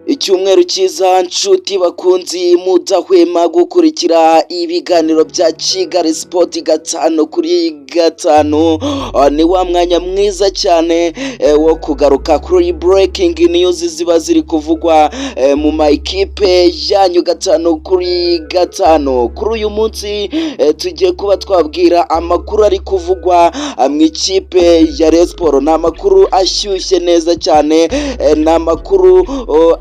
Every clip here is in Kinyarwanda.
Icyumweru cyiza, nshuti bakunzi mudahwema gukurikira ibiganiro bya Kigali Sport 5 kuri 5. Ni wa mwanya mwiza cyane wo kugaruka kuri breaking news ziba ziri kuvugwa mu ma ekipe yanyu 5 kuri 5. Kuri uyu munsi tugiye kuba twabwira amakuru ari kuvugwa mu ikipe ya Rayon Sport. Ni amakuru ashyushye neza cyane, ni amakuru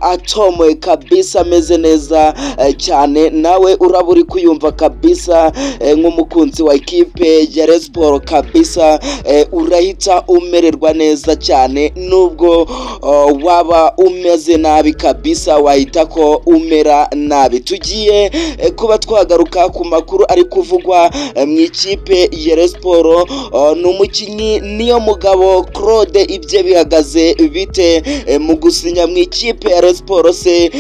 atomoye kabisa, ameze neza cyane. Nawe uraba uri kuyumva kabisa nk'umukunzi wa ekipe ya Rayon Sport kabisa, urahita umererwa neza cyane. Nubwo waba umeze nabi kabisa, wahita ko umera nabi. Tugiye kuba twagaruka ku makuru ari kuvugwa mu ikipe ya Rayon Sport. Ni umukinnyi Niyo Mugabo Claude, ibye bihagaze bite mu gusinya mu ikipe ya Rayon Sport se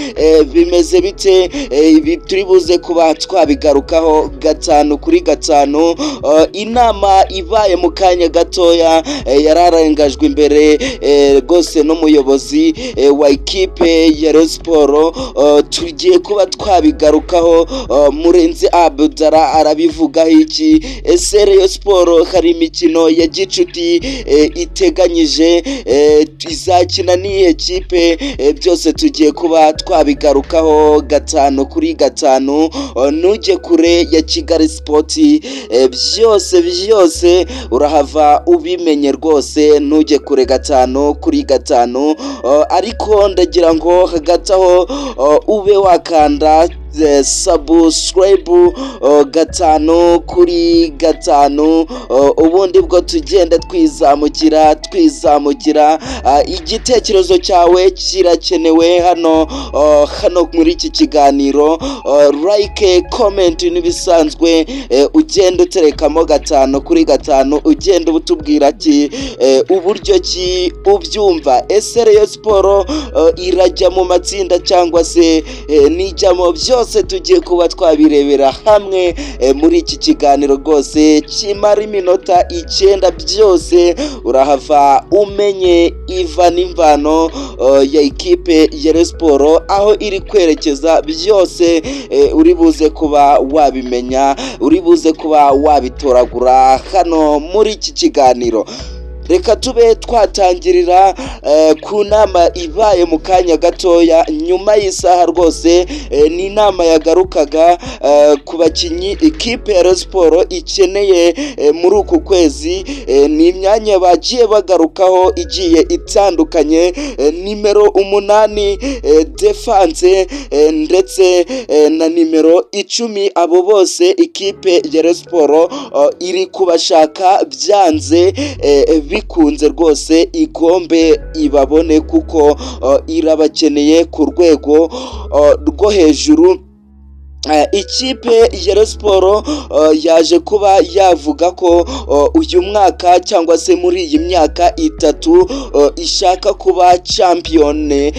bimeze bite? Ibi turi buze kuba twabigarukaho 5 kuri 5. Inama ibaye mu kanya gatoya yararengajwe imbere rwose n'umuyobozi wa ekipe ya Rayon Sport, tugiye kuba twabigarukaho. Murenzi Abdallah arabivugaho iki? Ese Rayon Sport hari imikino ya gicuti iteganyije, izakina n'iyihe kipe? Byose tugiye kuba twabigarukaho 5 kuri 5. Ntujye kure ya Kigali Sport, byose byose urahava ubimenye rwose. Ntujye kure 5 kuri 5. Ariko ndagira ngo hagati aho ube wakanda subscribe 5 kuri 5, ubundi bwo tugenda twizamukira twizamukira. Igitekerezo cyawe kirakenewe hano muri iki kiganiro. Like, comment n'ibisanzwe, ugenda uterekamo 5 kuri 5, ugenda utubwira ati uburyo ki ubyumva. Ese Rayon Sport irajya mu matsinda cyangwa se nijyamo? Byose tugiye kuba twabirebera hamwe muri iki kiganiro rwose kimara iminota 9. Byose urahava umenye iva n'imvano ya ekipe ya Rayon Sport, aho iri kwerekeza. Byose uri buze kuba wabimenya, uri buze kuba wabitoragura hano muri iki kiganiro. Reka tube twatangirira ku nama ibaye mu kanya gatoya nyuma y'isaha rwose. Ni inama yagarukaga ku bakinnyi ikipe ya Rayon Sport ikeneye muri uku kwezi. Ni imyanya bagiye bagarukaho igiye itandukanye: nimero 8, défense, ndetse na nimero 10. Abo bose ikipe ya Rayon Sport iri kubashaka byanze bikunze rwose, igombe ibabone kuko irabakeneye ku rwego rwo hejuru. Ikipe ya Rayon Sport yaje kuba yavuga ko uyu mwaka cyangwa se muri iyi myaka 3 ishaka kuba champion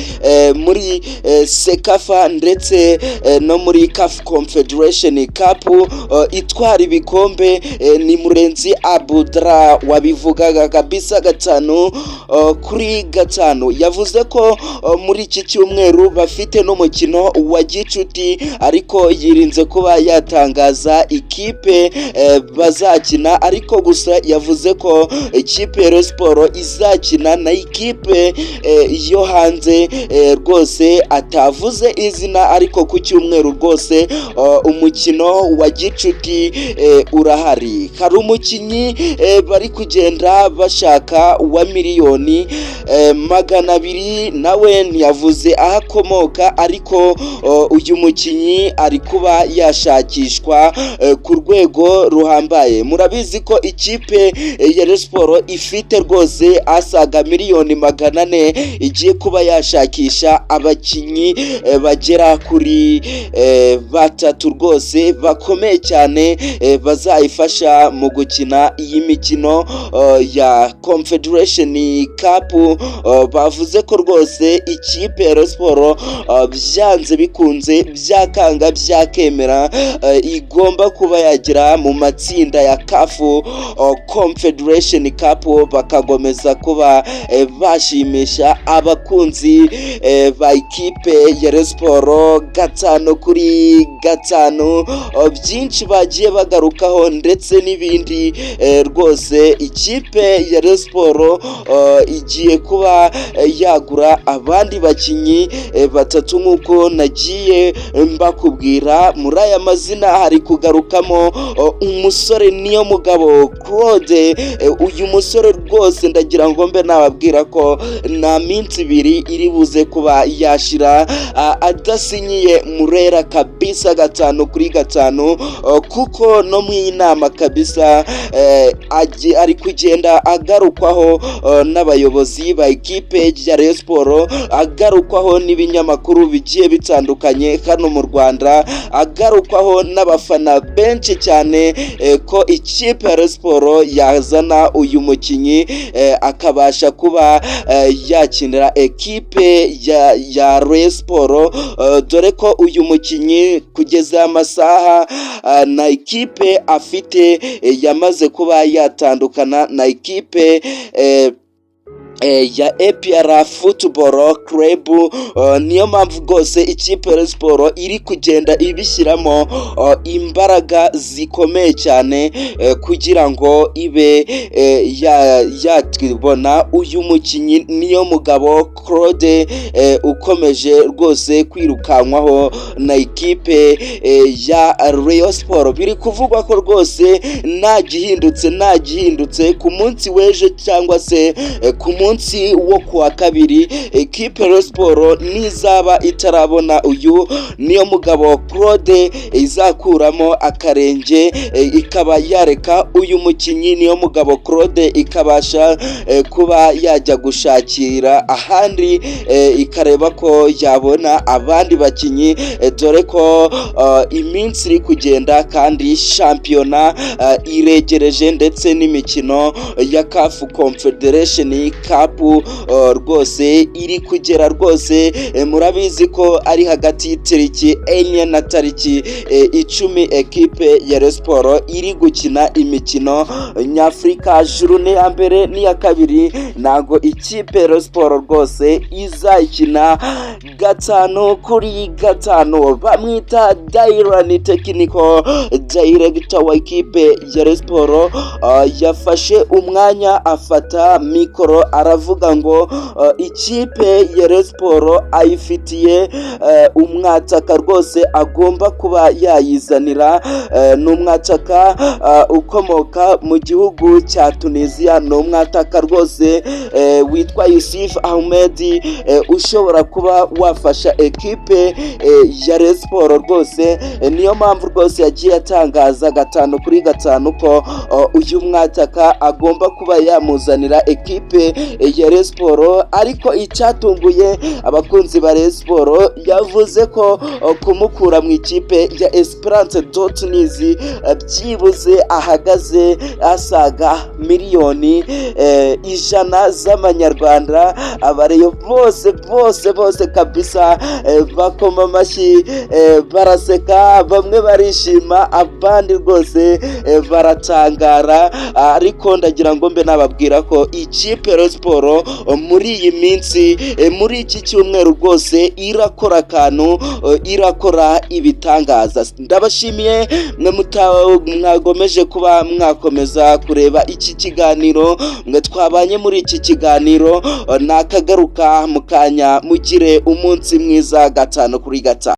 muri CECAFA ndetse no muri CAF Confederation Cup, itwara ibikombe. Ni Murenzi Abdallah wabivugaga kabisa 5 kuri 5. Yavuze ko muri iki cyumweru bafite n'umukino wa gicuti, ariko yirinze kuba yatangaza ikipe bazakina. Ariko gusa yavuze ko ikipe ya Rayon Sport izakina na ikipe yo hanze rwose, atavuze izina. Ariko ku cyumweru rwose umukino wa gicuti urahari. Hari umukinnyi bari kugenda bashaka wa miliyoni 200, nawe ntiyavuze aho akomoka, ariko uyu mukinnyi ari kuba yashakishwa ku rwego ruhambaye. Murabizi ko ikipe ya Rayon Sport ifite rwose asaga miliyoni 400, igiye kuba yashakisha abakinnyi bagera kuri batatu rwose bakomeye cyane, bazayifasha mu gukina iyi mikino ya Confederation Cup. Bavuze ko rwose ikipe ya Rayon Sport byanze bikunze, byakanga byakunda, byakemera igomba kuba yagera mu matsinda ya CAF Confederation Cup, bakagomeza kuba bashimisha abakunzi ba ikipe ya Rayon Sport 5 kuri 5. Byinshi bagiye bagarukaho ndetse n'ibindi. Rwose ikipe ya Rayon Sport igiye kuba yagura abandi bakinnyi batatu nk'uko nagiye mbakubwira. Muri aya mazina hari kugarukamo umusore Niyo Mugabo Claude. Uyu musore rwose ndagira ngo mbe nababwira ko nta minsi 2 iri buze kuba yashira adasinyiye Murera kabisa 5 kuri 5, kuko no mu inama kabisa ari kugenda agarukwaho n'abayobozi ba ekipe ya Rayon Sport, agarukwaho n'ibinyamakuru bigiye bitandukanye hano mu Rwanda, agarukwaho n'abafana benshi cyane ko ikipe ya Rayon Sport yazana uyu mukinnyi akabasha kuba yakinira ekipe ya Rayon Sport, dore ko uyu mukinnyi kugeza amasaha na ekipe afite yamaze kuba yatandukana na ekipe ya APR Football Club. Niyo mpamvu rwose ikipe ya Sport iri kugenda ibishyiramo imbaraga zikomeye cyane kugira ngo ibe yatubona uyu mukinnyi Niyo Mugabo Claude ukomeje rwose kwirukankwaho na ikipe ya Rayon Sport. Biri kuvugwa ko rwose nta gihindutse ku munsi w'ejo cyangwa se ku munsi wo kuwa kabiri, ekipe Rayon Sport nizaba itarabona uyu Niyo Mugabo Claude, izakuramo akarenge ikaba yareka uyu mukinnyi Niyo Mugabo Claude, ikabasha kuba yajya gushakira ahandi, ikareba ko yabona abandi bakinnyi, dore ko iminsi iri kugenda kandi shampiyona iregereje, ndetse n'imikino ya CAF Confederation Cup rwose iri kugera. Rwose murabizi ko ari hagati y'itariki 4 na tariki 10 ekipe ya Rayon Sport iri gukina imikino nyafurika. Journée ya mbere n'iya kabiri ntabwo ikipe ya Rayon Sport rwose izayikina 5 kuri 5. Bamwita Dayirani, technical director wa ekipe ya Rayon Sport, yafashe umwanya afata mikoro aravuga ngo ikipe ya Rayon Sport ayifitiye umwataka rwose agomba kuba yayizanira. Ni umwataka ukomoka mu gihugu cya Tunisia, ni umwataka rwose witwa Yusuf Ahmed ushobora kuba wafasha ekipe ya Rayon Sport rwose. Niyo mpamvu rwose yagiye atangaza 5 kuri 5 ko uyu mwataka agomba kuba yamuzanira ekipe ya Rayon Sport. Ariko icyatunguye abakunzi ba Rayon Sport, yavuze ko kumukura mu ikipe ya Esperance de Tunis byibuze ahagaze asaga miliyoni 100 z'amanyarwanda. Abareyo bose bose bose kabisa bakoma amashyi, baraseka, bamwe barishima, abandi rwose baratangara. Ariko ndagira ngo mbe nababwira ko ikipe Rayon Sport muri iyi minsi, muri iki cyumweru rwose irakora akantu, irakora ibitangaza. Ndabashimiye mwe mwagomeje kuba mwakomeza kureba iki kiganiro, mwe twabanye muri iki kiganiro. Nakagaruka mu kanya. Mugire umunsi mwiza 5 kuri 5.